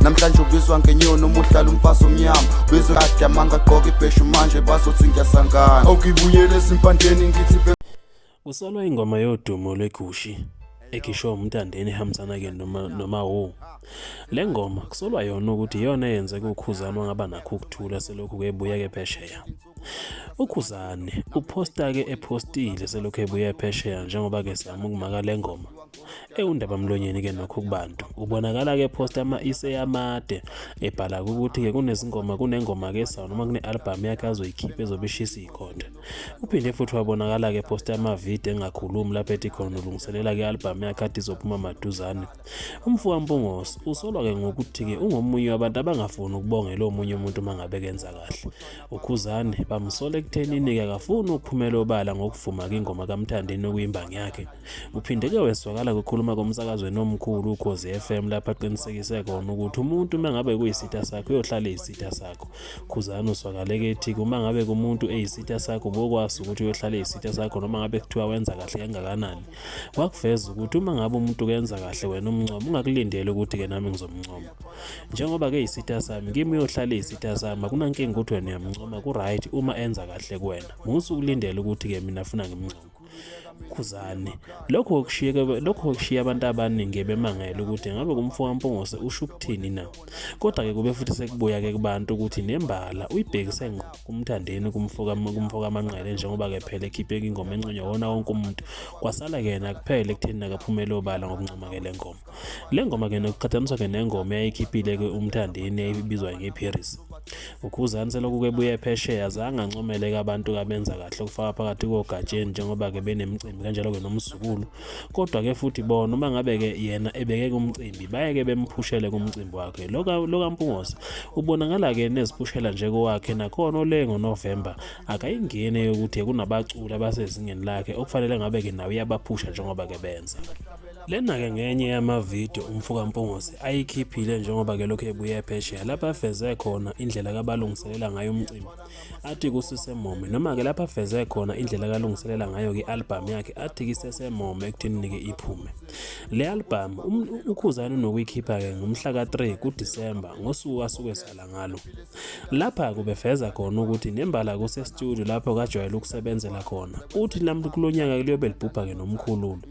namhlanje ubizwa ngenyoni umuhlala umfazi omnyama ubizwa kade amanga gqoka ibheshu manje bazothi ngiyasangana awukibuyele esimpandeni ngithi kusolwa ingoma yodumo lwegushi ekhishwa uMthandeni ehambisana ke noma wo le ngoma kusolwa yona ukuthi iyona eyenze kuKhuzani wangaba nakho ukuthula selokhu kebuya ke phesheya. uKhuzani uposta ke epostile selokhu ebuya phesheya njengoba ke siyama ukumaka le ngoma undaba mlonyeni ke nokho kubantu ubonakala ke posta ise yamade ebhala ukuthi ke kunengoma ke saw noma kune album yakhe azoyikhipha ezobishisa ikhonda. Uphinde futhi wabonakala ke posta amavideo engakhulumi lapho ethi khona ulungiselela ke album yakhe athi izophuma maduzane. Umfuka Mpungose usolwa ke ngokuthi ke ungomunye wabantu abangafuni ukubongela omunye umuntu mangabe kenza kahle. uKhuzani bamsola ekuthenini ke akafuni ukuphumela obala ngokuvuma ke ingoma kaMthandeni okuyimbangi yakhe. Uphinde ke weswakala ukukhuluma komsakazweni omkhulu uKhozi FM lapha aqinisekise khona ukuthi umuntu mangabe kuyisitha sakho uyohlala isitha sakho. Khuzani uswakaleke ethi uma ngabe kumuntu eyisitha sakho bokwazi ukuthi uyohlala isitha sakho noma ngabe kuthiwa wenza kahle kangakanani. Kwakuveza ukuthi uma ngabe umuntu kenza kahle wena umncoma ungakulindele ukuthi ke nami ngizomncoma. Njengoba ke isitha sami kimi uyohlala isitha sami akunankinga ukuthi wena uyamncoma ku right uma enza kahle kuwena. Musukulindele ukuthi ke mina afuna ngimncoma. Khuzani lokho kushiya abantu abaningi bemangela ukuthi ngabe kumfuka Mpungose usho ukuthini na. Kodwa ke kube futhi sekubuya ke kubantu ukuthi nembala uyibhekise ngqo kuMthandeni kumfuka amanqele njengoba ke phela ekhiphe ingoma enconywa wona wonke umuntu kwasala ke yena kuphela ekutheni akaphumele obala ngokuncoma ke le ngoma. Le ngoma ke nokuqhathaniswa ke nengoma eyayikhiphile ke uMthandeni eyibizwa ngeParis. uKhuzani selokhu kebuye phesheya azange ancomele ke abantu kabenza kahle ukufaka phakathi kogatsheni njengoba ke benemicimbi kanjalo ke nomsukulu. Kodwa ke futhi bona uma ngabe ke yena ebeke kumcimbi bayeke bemphushele kumcimbi wakhe. Lo kaMpungose ubonakala ke neziphushela nje kwakhe nakhona olengo November akayingene yokuthi kunabaculi abasezingeni lakhe okufanele ngabe ke nawe uyabaphusha njengoba ke benza. Lena ke ngenye yamavideo umfuka Mpungose ayikhiphile njengoba ke lokho ebuye phesheya lapha afeze khona indlela kabalungiselela ngayo umcimbi athi kusisemome noma ke lapha afeze khona indlela kalungiselela ngayo ke album yakhe athi kisesemome ekuthini ke iphume. Le album uKhuzani unokuyikhipha ke ngomhla ka3 kuDisemba ngosuku asuke sala ngalo. Lapha kubefeza khona ukuthi nembala kuse studio lapho kajwayele ukusebenzela khona uthi lamntu kulonyaka kuyobe libhubha ke nomkhululu.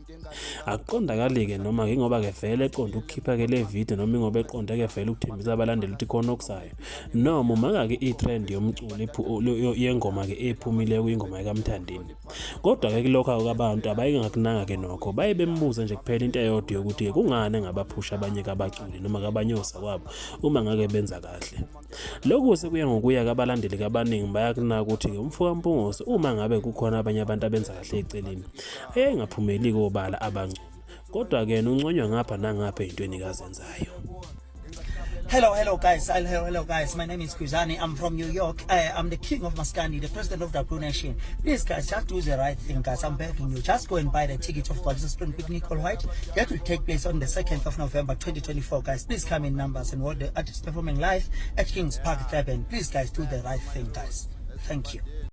Akuqondakali ke noma ngoba ke vele eqonda ukukhipha ke le video noma ngoba eqonda ke vele ukuthembisa abalandeli ukuthi khona okusayo noma umaka ke itrend yomculo yengoma ke ephumile kuyingoma kaMthandeni. Kodwa ke lokho abantu abayingakunanga ke nokho baye bembuza nje kuphela into eyodwa yokuthi kungani ngabaphusha abanye kabaculi noma kabanyosa kwabo uma ngake benza kahle. Lokhu sekuya ngokuya kabalandeli kabaningi bayakunaka ukuthi ke umfuka Mpungose uma ngabe kukhona abanye abantu abenza kahle eceleni engaphumeli kobala abancane kodwa ke unconywa ngapha nangapha ezintweni kazenzayo. Hello guys, my name is Khuzani. I'm from New York. I'm the king of Maskandi, the president of the Blue Nation. Please guys, just do the right thing guys. I'm begging you, just go and buy the ticket of God's Spring Picnic All White. That will take place on the 2nd of November 2024 guys. Please come in numbers and watch the artists performing live at Kings Park, Durban. Please guys, do the right thing guys. Thank you.